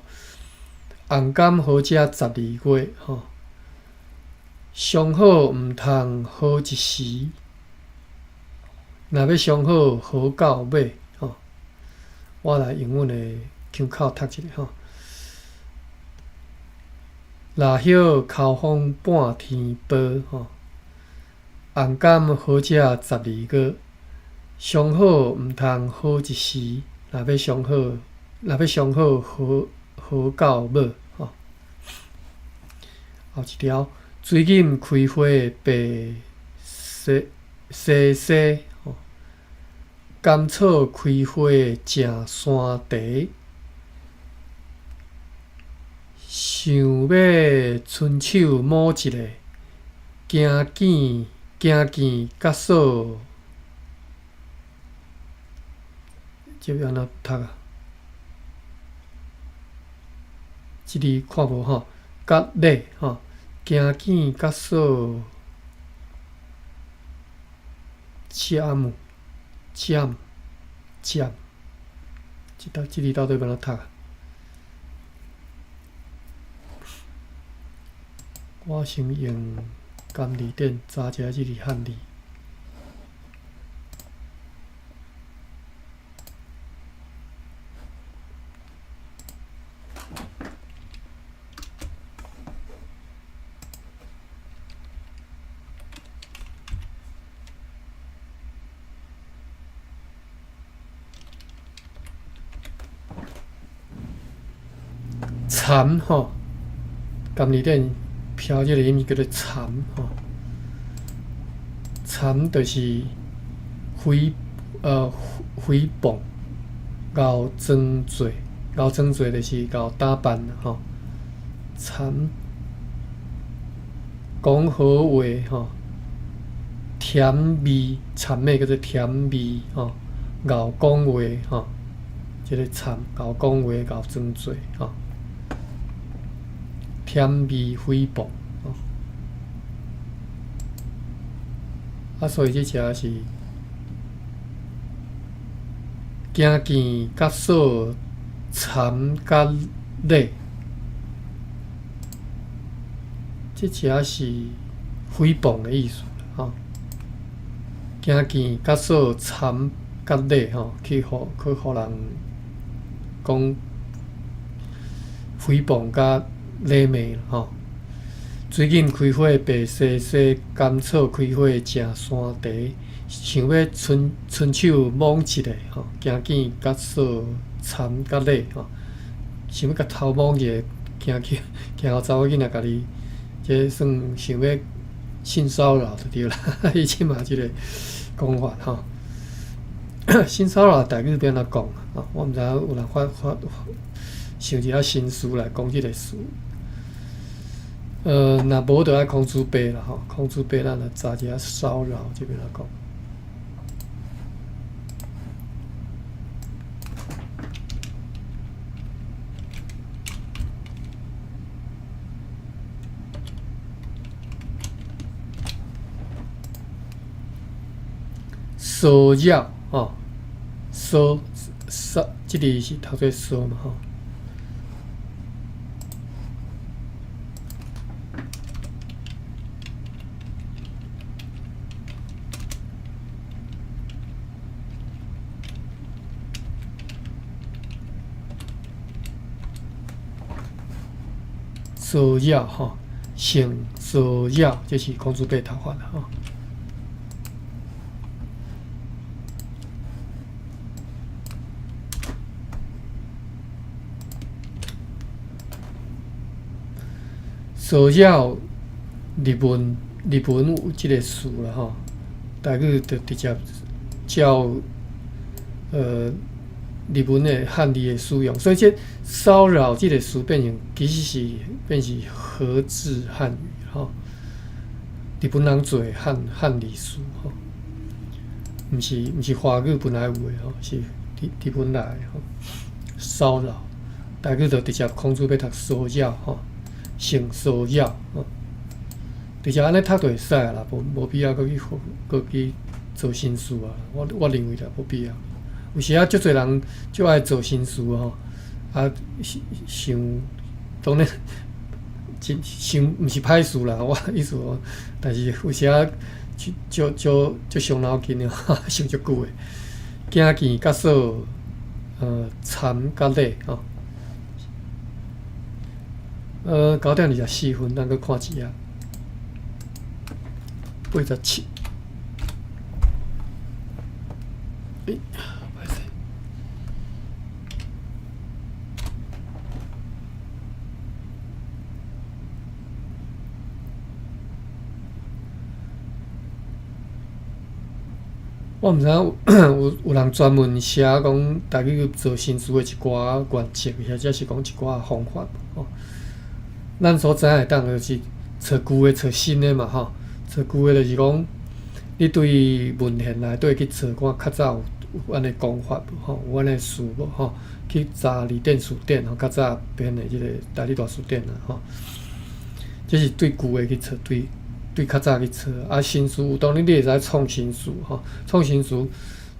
Speaker 1: 红柑好食12月吼，上好毋通好一時，若欲上好，好到尾吼。我來用阮的腔口讀一下吼。臘葉口風半天薄吼，紅柑好食12月。上好毋通好一時，若欲上好，若欲上好，好好到尾吼。後一條，水錦開花白西西西吼，甘草開花正山茶。想欲伸手摸一下，驚見驚見甲嫂，這欲按怎讀啊？這字看無吼，甲禮吼，驚見甲嫂占占占，這道這字到底欲按怎讀啊？我先用簡字典查一下這字漢字。蠶吼，簡字典標這個音叫做蠶吼，蠶就是誹謗、𠢕裝做、𠢕裝做就是𠢕打扮吼。蠶講好話吼，甜味蠶的叫做甜味吼，𠢕講話吼，這個蠶𠢕講話𠢕裝做吼。甜味誹謗，啊，所以這只是驚見甲嫂蠶甲禮，這只是誹謗的意思吼。驚見甲嫂蠶甲禮吼，去予人講誹謗甲禮貌吼，水錦開花白西西，甘草開花正山茶。想欲伸手摸一下吼，驚見甲嫂蠶甲禮吼，想欲共頭摸一下，驚去驚予查某囡仔共你，這算想欲性騷擾就對啦。伊這馬這個講法吼，性騷擾台語欲按怎講啊？我毋知影有人發發想一下新詞來講這個詞。若無就愛孔子伯啦吼，孔子伯咱來查一下騷擾這欲按怎講。騷擾吼，騷騷，這字是讀做騷嘛吼。騷擾吼，性騷擾，這是孔子伯讀法啦吼。騷擾日文有這個詞啦吼，台語就直接照日文的漢字的使用，所以這騷擾這個詞變成其實是變成和制漢語吼，日本人做的漢字詞吼，毋是華語本來有的吼，是日本來的吼。騷擾，台語就直接孔子欲讀騷擾吼，性騷擾吼，直接按呢讀就會使啦，無必要閣去做新詞啊。我認為啦，無必要。有時啊，足濟人足愛做新詞吼，啊，想當然真傷毋是歹事啦，我意思講，但是有時仔足足足傷腦筋的，想足久的。鏡見佮嫂，參佮禮吼。9點24分，咱閣看一下。87。欸，歹勢。我毋知影有人專門寫講台語做新詞的一寡原則，或者是講一寡方法吼。咱所知影會當就是揣舊的、揣新的嘛吼。揣舊的，就是講你對文獻內底去揣看較早有按呢講法無吼，有按呢詞無吼？去查字典辭典吼，較早編的這個台語大辭典啦吼。這是對舊的去揣，對較早去揣。啊，新詞有當然你會使創新詞吼，創新詞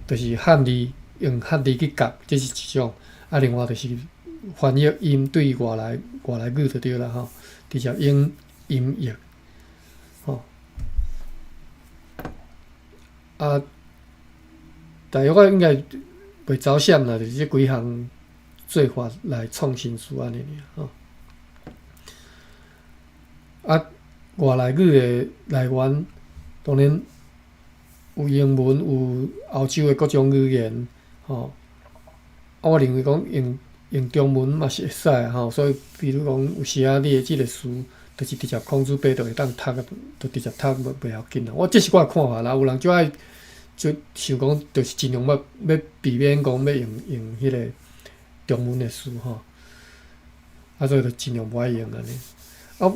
Speaker 1: 就是漢字用漢字去夾，這是一種。啊，另外就是翻譯音對外來語就對啦吼，直接用音譯吼。啊，大約我應該袂走閃啦，就是這幾項做法來創新詞按呢爾吼。啊，外來語的來源，當然有英文，有歐洲的各種語言，吼。啊，我認為講用中文嘛是會使吼，所以比如講有時仔你的這個詞，就是直接孔子伯就會當讀，就直接讀袂要緊啦。我這是我的看法啦，有人就愛就想講，就是盡量欲避免講欲用彼個中文的詞吼，啊，所以就盡量無愛用按呢。啊，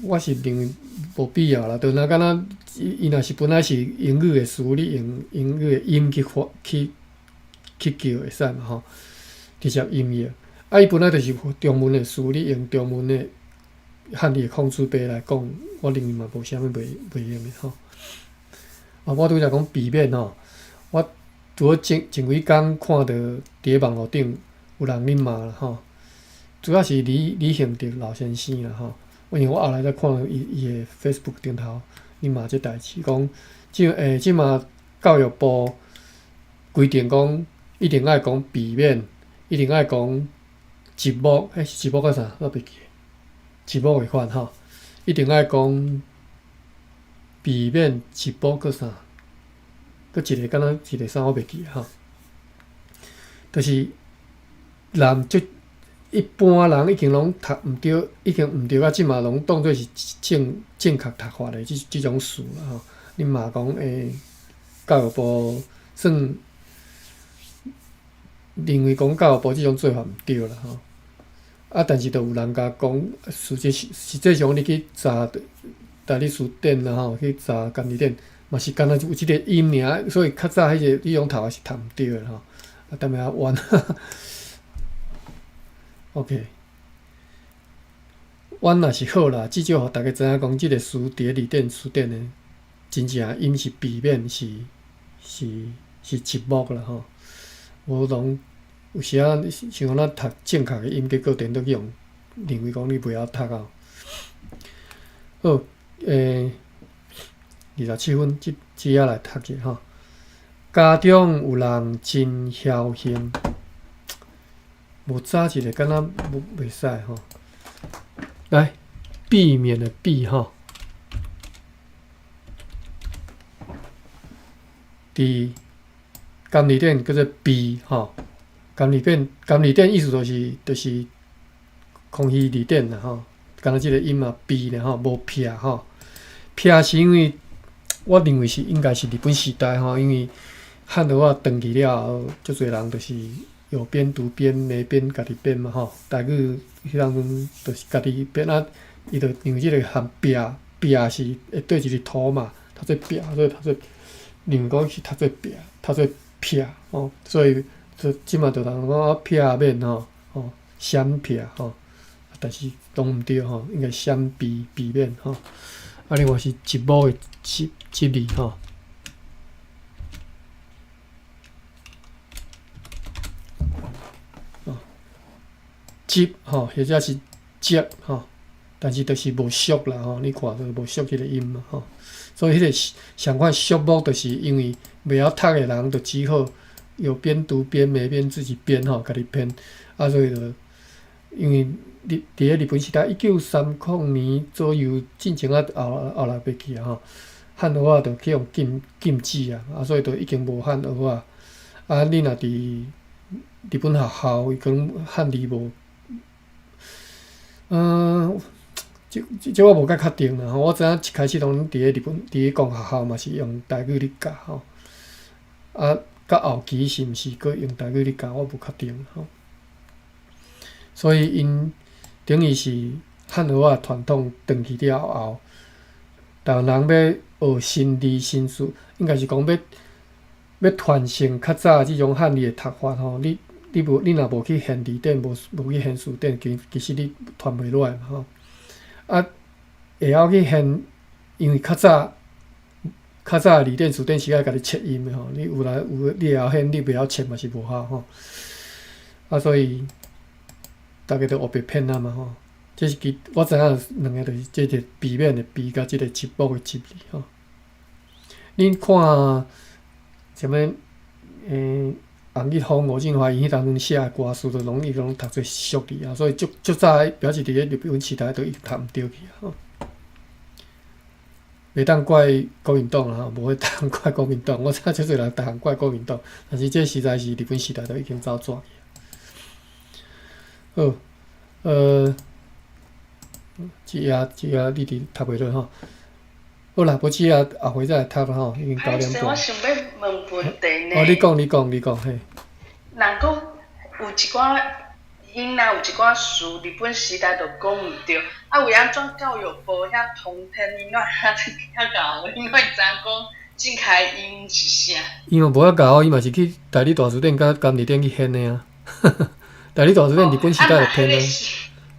Speaker 1: 我是認為無必要啦，就若敢若伊若是本來是英語的詞，你用英語的音去發去去叫會使嘛吼，直接音譯。啊，伊本來就是中文的詞，你用中文的漢字的孔子伯來講，我認為嘛無啥物袂用的吼。啊，我拄才講避免吼，我拄好前幾工看著佇咧網路頂有人咧罵啦吼，主要是李幸德老先生啦吼。因為我後來才看伊的 Facebook 頂頭咧罵這代誌，講這馬教育部規定講一定愛講避免，一定愛講字幕，欸是字幕抑啥？我袂記，字幕的款吼，一定愛講避免字幕閣啥？閣一個敢若一個啥我袂記吼，就是人這一般人已經攏讀毋對，已經毋對啊！這馬攏當做是正確讀法的這種詞啦吼。你嘛講教育部算認為講教育部這種做法毋對啦吼。啊，但是就有人共講，實際上你去查台語辭典啦吼，去查簡字典，嘛是敢若有這個音爾，所以較早彼個彼種讀法是讀毋對的吼。啊，踮遐冤。OK，冤也是好啦，至少予大家知影講，這個詞佇咧字典辭典的真正音是避免是字幕啦吼。無攏有時仔像講咱讀正確的音，結果顛倒去予認為講你袂曉讀啊。好，27分，這仔來讀者吼。家中有人真僥倖。無早一個敢若無袂使吼，來避免的避吼，佇簡字典叫做避吼，簡字典意思就是康熙字典啦吼，敢若這個音嘛避咧吼，無撇吼，撇是因為我認為是應該是日本時代吼，因為漢和仔轉去了後，足濟人就是。有邊讀邊沒邊家己編嘛吼，台語彼當陣就是家己編啊，伊就認為這個含壁壁是會對一個圖嘛，讀做壁，所以讀做認為講是讀做壁，讀做撇吼，所以就這馬就人講啊撇免吼，吼閃撇吼，但是攏毋對吼，應該閃避避免吼。啊，另外是一目的這字吼。集吼，或者是集吼，但是就是無俗啦吼，你看就無俗這个音嘛吼，所以彼个相款俗目，就是因為袂曉讀的人，就只好有邊讀邊沒邊自己編吼，家己編，啊，所以就因為日佇咧日本時代，1930年左右進前啊後後來袂記啊吼，漢和仔就去予禁止啊，啊，所以就已經無漢和仔。啊，你若佇日本學校，伊可能漢字無，這我無較確定啦吼。我知影一開始攏佇咧日本，佇咧講學校嘛是用台語咧教吼。啊，到後期是毋是閣用台語咧教，我無確定吼。所以𪜶等於是漢和仔傳統斷去了後，台灣人欲學新字新詞，應該是講欲傳承較早這種漢字的讀法吼。你若無去現字典，無去現辭典，其實你傳袂落來嘛吼。啊，會曉去現，因為較早的字典辭典是愛共你切音的吼。你有來有你會曉現，你袂曉切嘛是無效吼。啊，所以逐家都烏白騙啊嘛吼。這是其我知影兩个就是這個避免的避佮這个集目的集字吼。恁看啥物？洪日峰、吳振華𪜶彼當陣寫的歌詞，就攏伊攏讀做俗字啊，所以足足早表示佇咧日本時代就已經讀毋著去啊。吼，袂當怪國民黨啦吼，無法當怪國民黨。我知影足濟人逐項怪國民黨，但是這實在是日本時代就已經走紙去。好，這頁這頁你佇讀袂落吼。好啦，無這頁後回再來讀啦吼，已經9點半。
Speaker 3: 我想欲問問題呢。
Speaker 1: 哦，你講，你講，你講，嘿。
Speaker 3: 人講有一寡，𪜶若有一寡詞，日本時代就講毋著，啊，為按怎教育部遐通天，𪜶哪遐遐𠢕，𪜶哪會知影講正確音是啥？
Speaker 1: 伊嘛無遐𠢕，伊嘛是去代理大辭典佮監字典去現的啊。代理大辭典日本時代就編啊。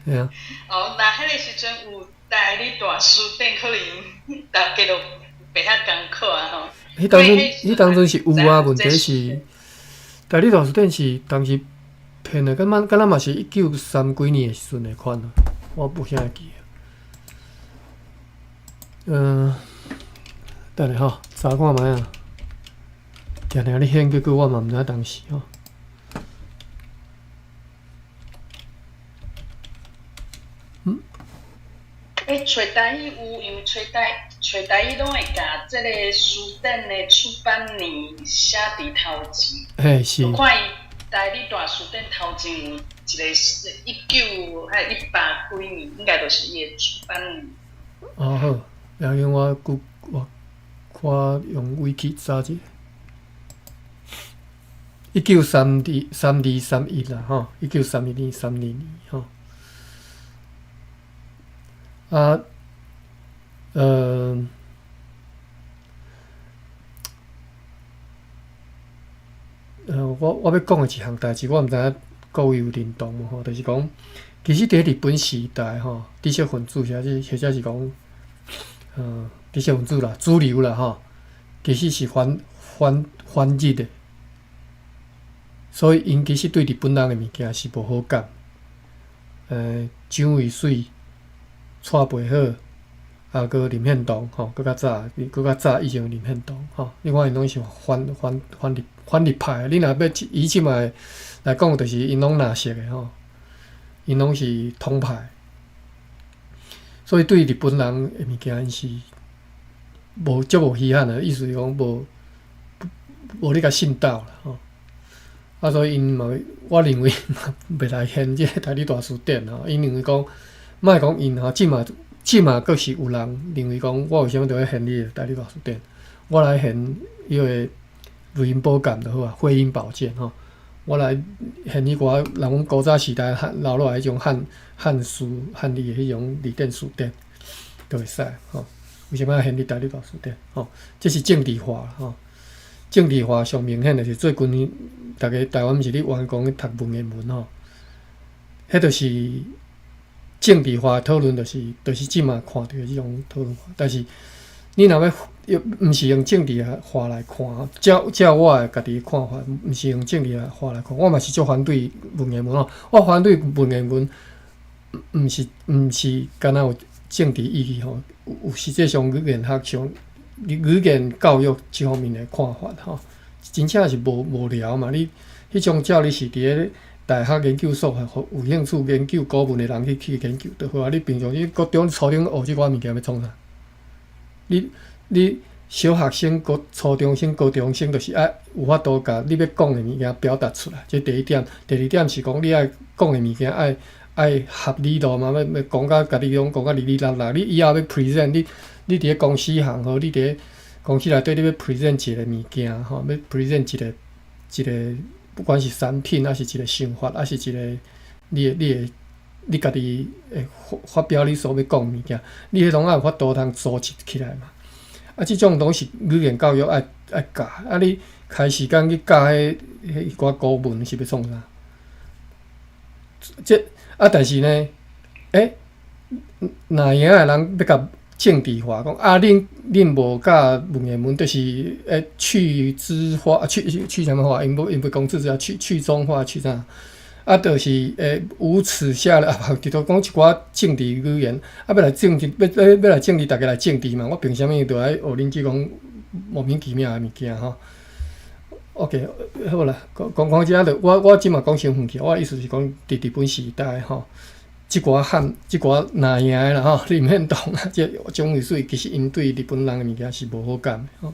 Speaker 1: 嘿啊。
Speaker 3: 哦，若彼个時陣有代理大辭典，可能逐家就袂遐艱苦啊吼。
Speaker 1: 彼當陣是有啊，問題是代理大辭典是當時編的，敢若嘛是一九三幾年的時陣的款啊，我無啥會記。等下吼，查看覓啊。定定咧現，結果我嘛毋知影當時吼。
Speaker 3: 欸，揣台語有，因為揣台語攏會共這个辭典的出版年寫佇頭前。
Speaker 1: 嘿，是。
Speaker 3: 看伊台語大辭典頭前有一个一九還一八幾年，應該就是伊的出版年。
Speaker 1: 哦好，然後我閣我看用維基查者。1932、32、31啦，吼，1931年、32年，吼。啊，我欲講的一項代誌，我毋知影各位有認同無吼？就是講，其實佇日本時代吼，知識分子或者是講，知識分子啦，主流啦吼，其實是反日的，所以𪜶其實對日本人的物件是無好感。蔣渭水、蔡培火，啊，閣林獻堂吼，閣較早，閣較早以前林獻堂吼，你看𪜶攏是反日派。你若欲以這擺來講，就是𪜶攏藍色的吼，𪜶攏是統派。所以對日本人的物件，𪜶是無足無稀罕的，意思是講無咧共信道啦吼。啊，所以𪜶嘛，我認為嘛袂來現這個台語大辭典吼。𪜶認為講，莫講𪜶吼，這馬閣是有人認為講，我為啥物著欲現你的台語大辭典？我來現彼个雷音寶鑑就好啊，會音寶鑑吼。我來現彼寡人阮古早時代留落來彼種漢書漢字的彼種字典辭典，就會使吼。為啥物愛現你台語大辭典？吼，這是政治化吼。政治化上明顯的是最近，逐家台灣毋是咧冤講咧讀文言文吼，彼就是政治化討論，就是這馬看著的這種討論。但是你若欲毋是用政治化來看，照我的家己的看法，毋是用政治化來看，我嘛是足反對文言文吼。我反對文言文，毋是敢若有政治意義吼，有實際上語言學上、語言教育這方面的看法吼，真正是無聊嘛。你彼種照你是佇咧大學研究所有興趣研究古文的人去研究就好啊。你平常你國中、初中學這寡物件欲創啥？你小學生、高初中生、高中生，就是愛有法度共你欲講的物件表達出來，這第一點。第二點是講你愛講的物件愛合理度嘛，欲講甲家己攏講甲哩哩啦啦。你以後欲 present，你佇咧公司行號，你佇咧公司內底，你欲 present 一個物件吼，欲 present 一個，不管是產品，抑是一個想法，抑是一個你家己會發表你所欲講的物件，你彼攏愛有法度通組織起來嘛。啊，這種攏是語言教育愛教，啊，你開時間去教彼一寡古文是欲創啥？這啊，但是呢，若閒的人欲共政治化，講啊，恁無教文言文，就是去知化，去啥物化？𪜶袂講字啊，去中化，去啥？啊，就是無恥下咧，啊，直頭講一寡政治語言，啊，欲來政治，欲來政治，逐家來政治嘛。我憑啥物就愛學恁這種莫名其妙的物件吼？OK，好啦，講講講遮就我這嘛講傷遠去。我的意思是講，佇日本時代吼，這寡漢，這寡若閒的啦吼，你毋免懂啊。這種意思其實𪜶對日本人的物件是無好感的吼。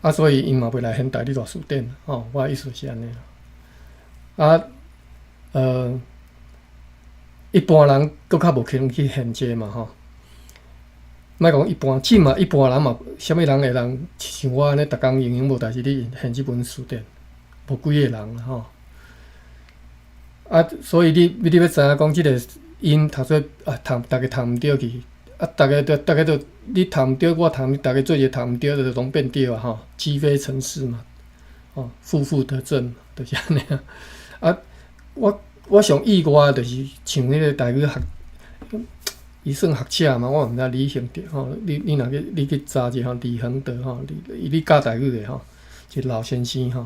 Speaker 1: 啊，所以𪜶嘛袂來現代你大辭典吼。我的意思是按呢。啊，一般人閣較無可能去現這嘛吼。莫講一般，這馬一般人嘛，啥物人會通像我按呢，逐工閒閒無代誌咧現這本辭典，無幾個人吼。啊，所以你欲知影講這個音讀做啊，讀逐家讀毋著去，啊，逐家都你讀毋著，我讀，逐家做伙讀毋著，就攏變對啊吼，積非成是嘛，吼，負負得正，就是按呢。啊，我上意外就是像彼個台語學，伊算學者嘛，我毋知李恆德吼，你若去你去查者吼，李恆德吼，伊咧教台語的吼，一個老先生吼，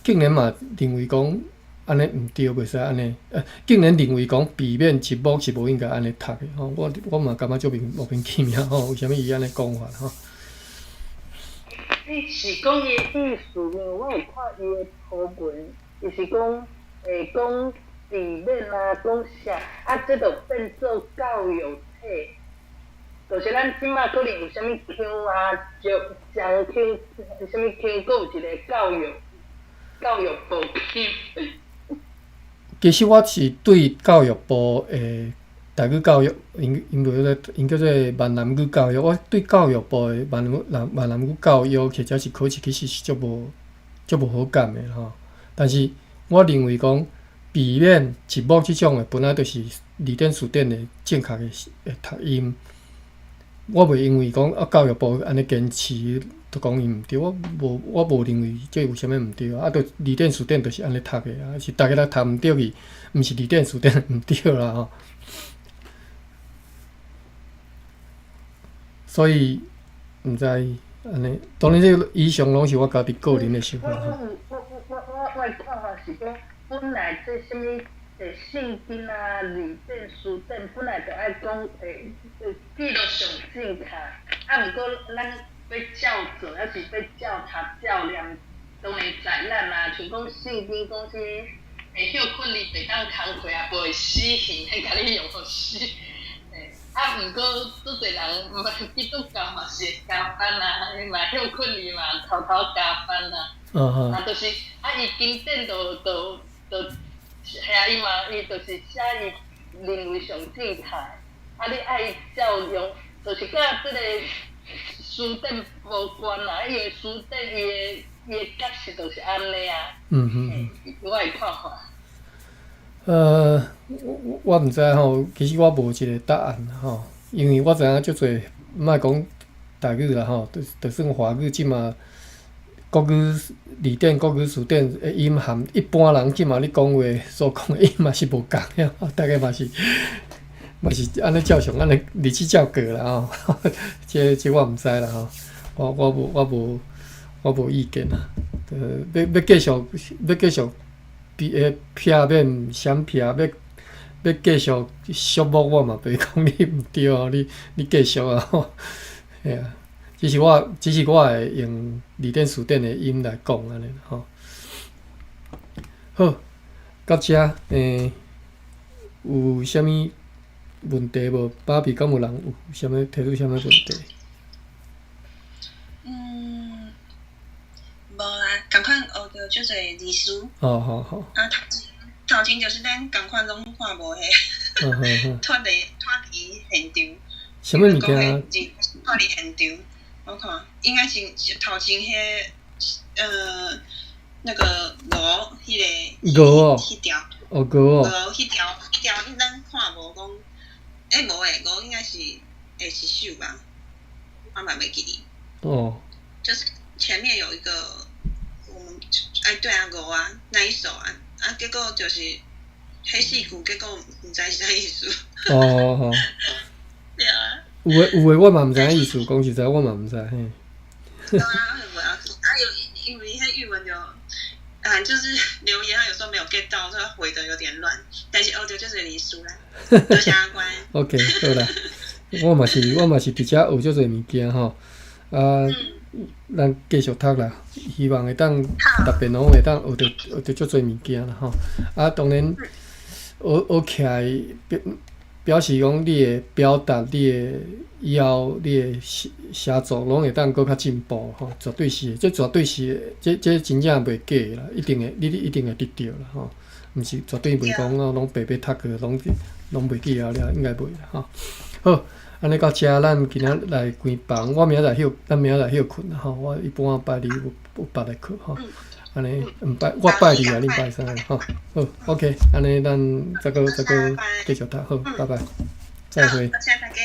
Speaker 1: 竟然嘛認為講按呢毋對，袂使按呢，竟然認為講避免一目是無應該按呢讀的吼，我嘛感覺足莫名其妙吼，為啥物伊按呢講法吼？
Speaker 3: 你是講伊意思，因為我有看伊的圖文，伊是講講避免啊，講啥啊，這就變做教育體，就是咱這馬可能有啥物腔啊，就漳腔，啥物腔，閣有一個教育部腔。
Speaker 1: 其實我是對教育部的台語教育，𪜶叫做閩南語教育，我對教育部的閩南語教育或者是考試，其實是足無好感的吼。但是我認為講避免一目這種的，本來就是字典辭典的正確的讀音。我袂因為講啊教育部按呢堅持，就講伊毋對。我無認為這有啥物毋對啊。啊，就字典辭典就是按呢讀的啊，是逐家來讀毋對去，毋是字典辭典毋對啦吼。所以毋知按呢，當然這個以上攏是我家己個人的想法。
Speaker 3: 我的看法是講，本來這啥物聖經啊、字典、辭典，本來就愛講記錄上正確，啊，毋過咱欲照做，抑是欲照讀照念，當然在咱啊，像講聖經講啥物，歇睏你袂當工課啊，無會死刑，彼共你用予死。啊，毋過足濟人嘛，基督教嘛是會加班啊，伊嘛歇睏伊嘛偷偷加班啊。啊，就是啊，伊經典就遐伊嘛，伊就是寫伊認為上正確。啊，你愛照用，就是佮這個辭典無關啦，因為辭典伊的解釋就是按呢啊。我的看法。
Speaker 1: 我毋知吼，其實我無一個答案吼，因為我知影足濟，莫講台語啦吼，就算華語這馬國語字典、國語辭典的音含一般人這馬咧講話所講的音嘛是無仝的，逐家嘛是按呢照常按呢日子照過啦吼，這我毋知啦吼，我無意見啦，欲繼續。比避免閃避，欲繼續束縛我嘛，袂講你毋對哦，你繼續啊吼，嘿啊，只是我會用字典辭典的音來講按呢吼。好，到遮有啥物問題無？芭比敢有人有啥物提出啥物問題？
Speaker 2: 嗯，無啦，仝款學著足濟字詞。
Speaker 1: 哦，好好。
Speaker 2: 啊，頭前就是咱仝款攏看無彼，脫離現場。
Speaker 1: 啥物物件？
Speaker 2: 脫離現場，我看應該是頭前彼那個鵝，彼個。
Speaker 1: 鵝哦。
Speaker 2: 彼條。
Speaker 1: 哦，鵝哦。
Speaker 2: 鵝彼條，咱看無講，欸，無欸，鵝應該是會是手吧？我嘛袂記得。
Speaker 1: 哦。
Speaker 2: 就是前面有一個，我們哎對啊，鵝啊，那一首啊，啊結果就是彼四句，結果毋知是啥意思。
Speaker 1: 哦哦。
Speaker 2: 對啊。
Speaker 1: 有的我嘛毋知影意思，講實在我嘛毋知嘿。
Speaker 2: 對啊，無啊，啊有因為彼語文就啊，就是留言，他有時候沒有 get 到，所以回得有點亂。但是學著足濟字詞啦，多謝阿關。
Speaker 1: OK，好啦，我嘛是佇遮學足濟物件吼，啊，咱繼續讀啦，希望會當逐遍攏會當學著足濟物件啦吼。啊，當然學學起來表示講你的表達、你的以後你的寫作攏會當閣較進步吼，絕對是，這絕對是，這真正袂假的啦，一定會，你一定會得著啦吼，毋是絕對袂講哦，攏白白讀過，攏袂記得了，應該袂啦吼。好，按呢到遮，咱今仔來關房，我明仔載歇，咱明仔載歇睏啦吼。我一般拜二有別的課吼。按呢，毋拜我拜二啊，恁拜三吼。好，OK，按呢咱再閣繼續讀，好，拜拜，再會。
Speaker 2: 多謝大家。